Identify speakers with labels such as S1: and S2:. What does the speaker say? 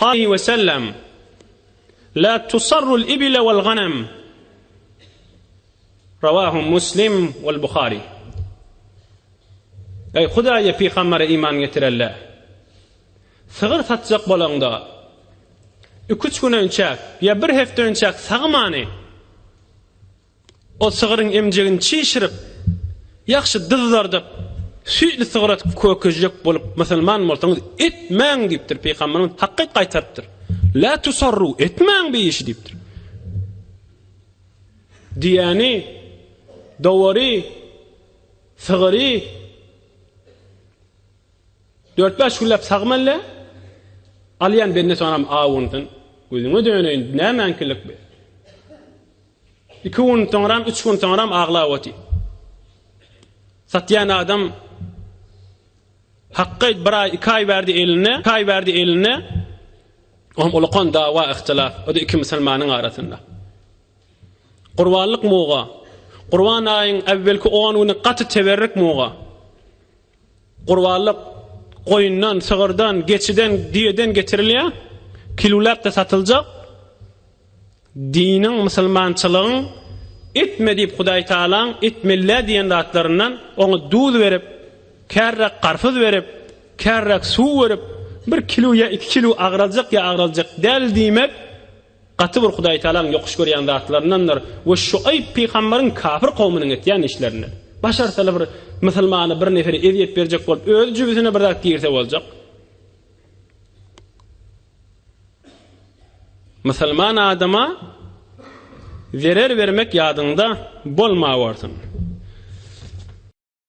S1: Aleýhi we sellem, La tusarrul ibile wal ganem. Rawahu Muslim wal Buhari. Eý Hudaýa pygambere iman getirenler! Sygyr satjak bolaňda, iki-üç gün önçäk ýa bir hepde önçäk sagmany, O sygryň emjegini çişirip, ýagşy dyzardyp, süýtli sygyra kökejek bolup musulman bolsaňyz etmäň diýipdir Pygamberimiz hakyt gaýtarypdyr. La tusarru etmäň bu işi diýipdir. Düýäni, dowary, sygyry Dört-bäş günläp sagmaly, alýan bende soňam awunsyn. Gözüňe döneýin, nämäňkilik bu? Iki gün soňram, üç gün soňram aglap otyr. Satýan adam Hakky bir aý, iki aý berdi eline, iki aý berdi eline. Oňam ulakan dawa, ihtilaf, o-da iki musulmanyň arasynda. Gurbanlyk muga. Gurban aýyň äwwelki on güni gaty teberrik muga. Gurbanlyk goýundan, sygyrdan, geçiden, düýeden getirilýär. Kilolap-da satyljak. Diniň, musulmançylygyň etme diýip Hudaý Tagalaň etmeli diýen zatlaryndan oňa duz berip, kärräk garpyz berip, kärräk suw berip, bir kilo ýa iki kilo agraljak ýa agraljak däl diýmek gaty bir Hudaý Tagalaň ýokuş görýän zatlaryndandyr we Şuaýb pygamberiň kafir kowumynyň etýän işlerinden. Başarsalar bir musulmana bir nefere ezýet berjek bolup öz jübüsine bir zat girse boljak. Musulman adama zerer bermek ýadyňda bolmawarsyn.